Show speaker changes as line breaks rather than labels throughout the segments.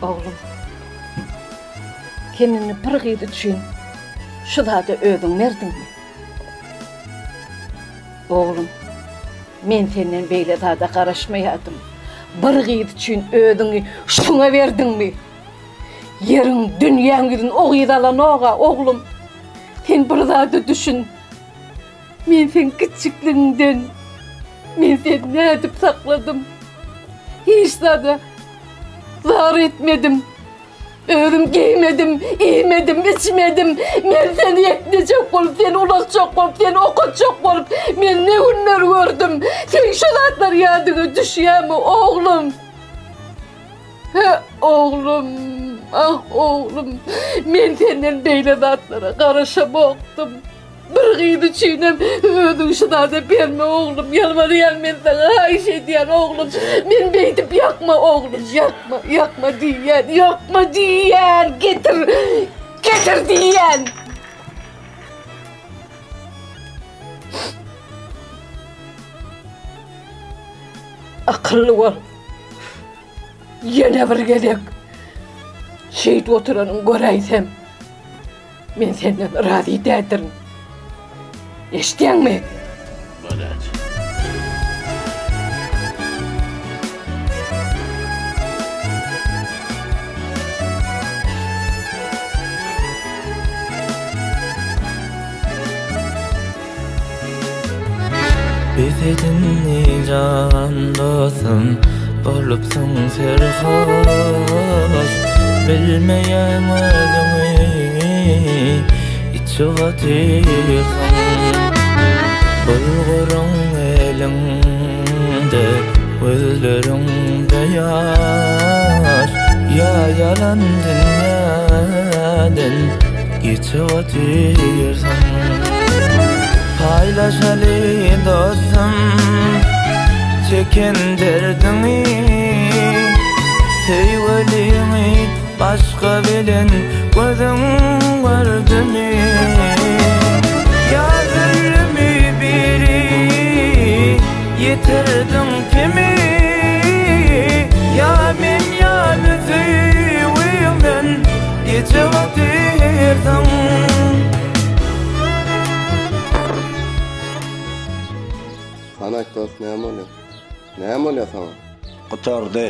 Oglum, sen indi bir gyz üçin şu zada özüň berdiňmi? Oglum, men senden beýle zada garaşmaýardym. Bir gyz üçin özüňi şuňa berdiňmi? Ýeriň, dünýäň ýüzüni o gyz alanok-a, oglum. Sen bir zada düşün. Men seň kiçjikligiňden, men seni nädip sakladym? Hiç zada zar etmedim. Özüm geýmedim, iýmedim, içmedim. Men seni eklejek bolup, seni ulaltjak bolup, seni okatjak bolup, men ne günler gördüm. Seň şu zatlar ýadyňa düşýärmi, oglum? He, oglum, ah, oglum, men senden beýle zatlara garaşamokdym. Bir gyz üçinem özüňi şu zada berme, oglum. Ýalbarýan men saňa, haýyş edýän, oglum. Men beýdip ýakma, oglum, ýakma, ýakma diýýän, ýakma diýýän, getir, getir diýýän. Akylly bol. Ýene bir gezek şeýdip oturanyňy göräýsem, men senden razy däldirin. Eşidýäňmi?
Bolýar.
Bes edindi jan dostum Bolupsyň serhoş Bilmeýäň özüňi Içip otyrsyň Bulguryň eliňde Gözleriňde ýaş Ýa ýalan dünýäden Geçip otyrsyň Paýlaşaly dostum Çeken derdiňi Söýgüliňi başga bilen Gözüň gördümi Ýa zülümi biri Ýetirdiň kimi Ýa men ýaly söýgüňden Geçip otyrsyň.
Hany aýt dost näme bolýar? Näme bolýar saňa?
Gutardy.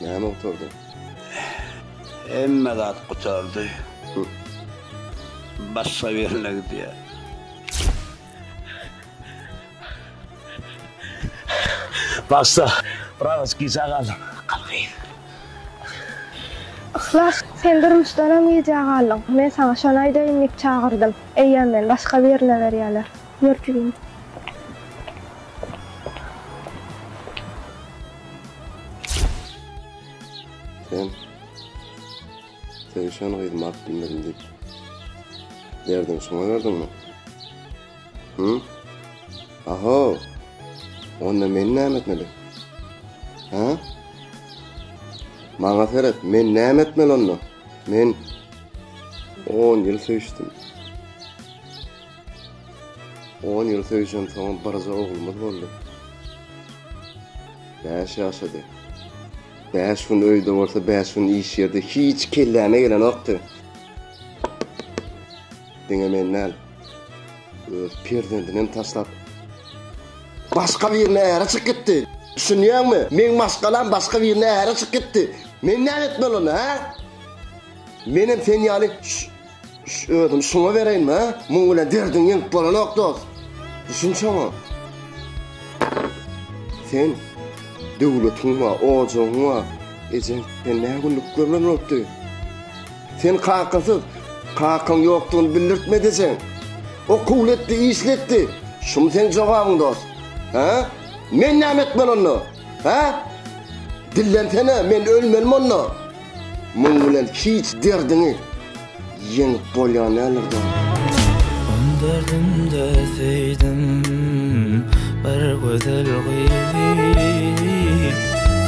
Näme gutardy?
Hemme zat gutardy. Başga birine gidýär. Başda biraz gijä galdym. Gal gyz.
Yhlas, sen durmuşdanam gijä galdyň. Men saňa şony aýdaýyn diýip çagyrdym. Eýýäm meni başga birine berýärler. Ýör jigim.
Sen söýüşen gyzymy alyp bilmedim diýip, derdiňi şoňa berdiňmi? Hı? Aho! Onda men näme etmeli? Ha? Maňa seret, men näme etmeli onda? Men 10 ýyl söýüşdim. 10 ýyl söýüşen soň birje oglumyz boldy. 5 ýaşady. 5 gün öýde bolsa, 5 gün iş ýerde hiç kelläme gelenokdy. Diňe men däl. Öz perzendinem taşlap başga birine äre çykyp gitdi. Düşünýäňmi? Meň maşgalam başga birine äre çykyp gitdi. Men näme etmeli onda, hä? Menem sen ýaly özüm şuňa bereýinmi, hä? Muň bilen derdiňi ýeňip bolanok, dost. Düşün şoňa. Sen döwletiň bar, ojagyň bar. Ejeň sen nä günlükler bilen bolupdy? Sen kakasyz, kakaň ýokdugyny bildirtmedi ejeň. Okuwly etdi, işli etdi. Şumy seň jogabyň dost? Hä? Men näme etmeli onda? Hä? Dillensene, men ölmelimi onda? Muň bilen hiç derdiňi ýeňip bolýan däldir dost.
On dördümde söýdüm bir gözel gyzy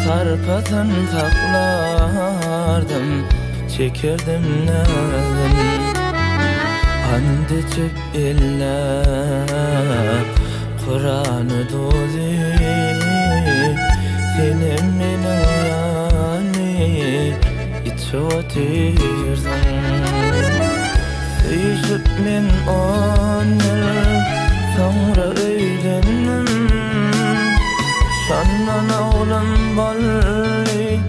Sarpasyn saklardym Çekerdim näzin Ant içip elläp Kurany duzy Senem meniň ýaly. otyrsyň. Söýüşip men on ýyl, soňra öýlendim. Şondan oglum boldy,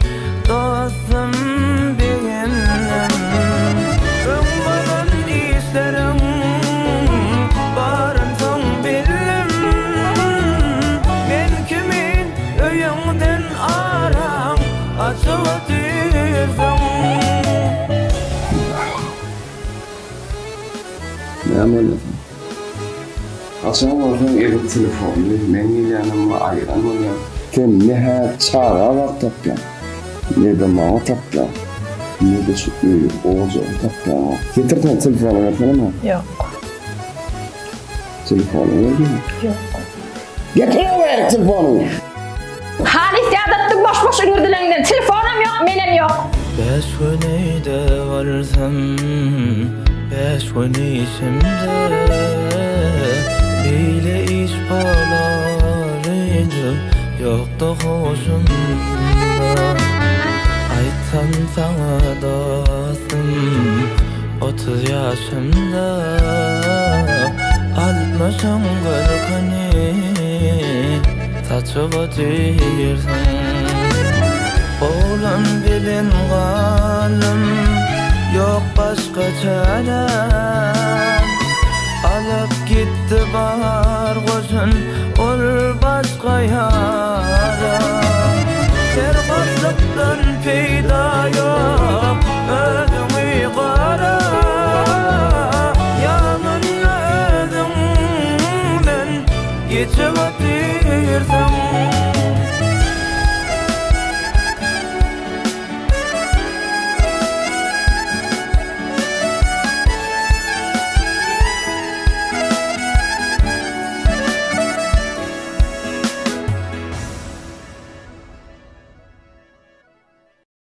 dostum begendim. Öň bolan işleriň baryn soň bildim. Men kimin öýüňden araň açyp otyrsyň.
Näme bolýar? Haçan bolsaň edil telefonyny meň gelýänime aýyran bolýaň. Sen ne-hä çaga wagt tapýaň, ne-de maňa tapýaň, ne-de şu öýi, ojagy tapýaň. Getir sen telefony bersene maňa.
Ýok.
Telefony ber diýýän.
Ýok.
Getir bärik telefonyňy.
Halys ýadatdyň boş-boş iňirdileňden. Telefonam ýok, menem ýok.
Bäş gün öýde bolsam, bäş gün işimde. Beýle iş bolar öýdüp ýokdy huşumda. Aýtsam saňa dostum, 30 ýaşymda. Altmyşyň görküni saçyp otyrsyň. Oglan bilen galdym, ýok başga çärem. Alyp gitdi bar goşun, ol başga ýara.